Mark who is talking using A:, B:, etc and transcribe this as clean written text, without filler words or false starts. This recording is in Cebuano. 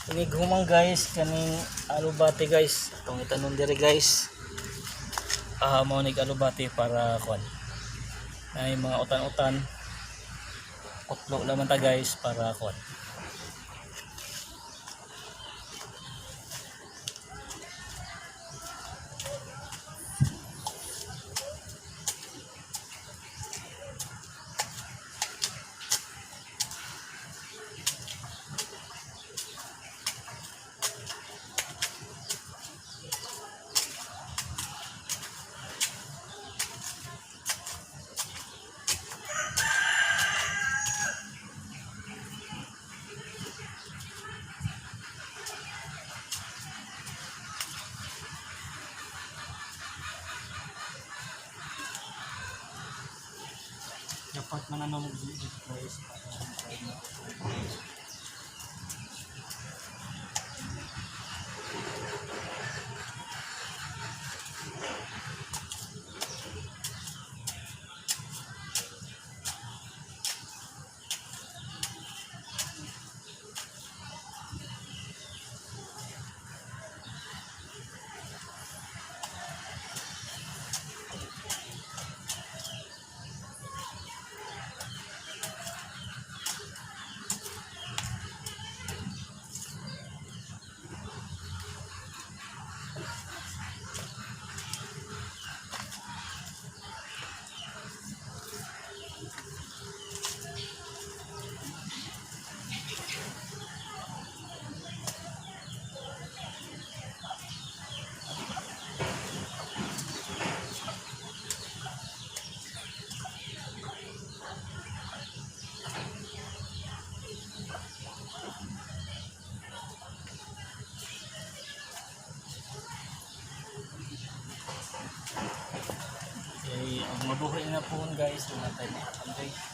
A: Inig humang guys, kaning alubate guys. Atong itanon diri guys. Ah, mao nig alubate para kuan. Ay mga utan-utan. Kutlo laman ta guys para kuan. Dapat man ano guys para Okay, ang mabuhay na po guys, wala tayo makakambay.